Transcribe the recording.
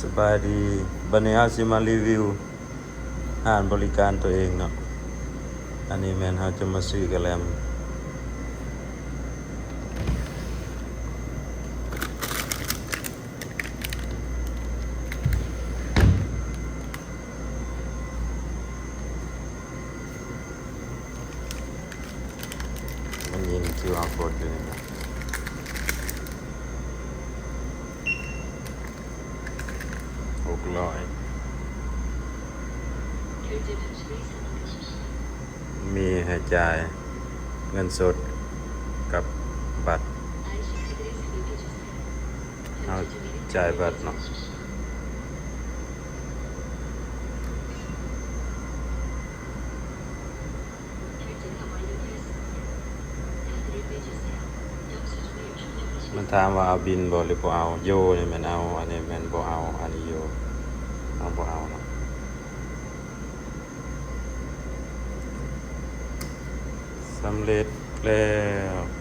ສະບາຍດີ, ບັດນີ້ເຮົາຊິມາຣີວິວຮ້ານບໍລິການຕົວເອງເນາະ. ອັນນີ້ແມ່ນເຮົາຈະມາຊື້ກະແລັມ. ມັນຍິງຄິວອາໂຄດຢູ່ນີ້ນະ. ຫົກຮ້ອຍ ມີໃຫ້ຈ່າຍເງິນສົດກັບບັດ. ເຮົາຈ່າຍບັດເນາະ. ມັນຖາມວ່າເອົາບິນບໍ່ ຫຼືບໍ່ເອົາ. ໂຢ ນີ້ແມ່ນເອົາ, ອັນນີ້ແມ່ນບໍ່ເອົາ, ອັນນີ້ໂຢ ເຮົາບໍ່ເອົາເນາະ. ສຳເລັດແລ້ວ.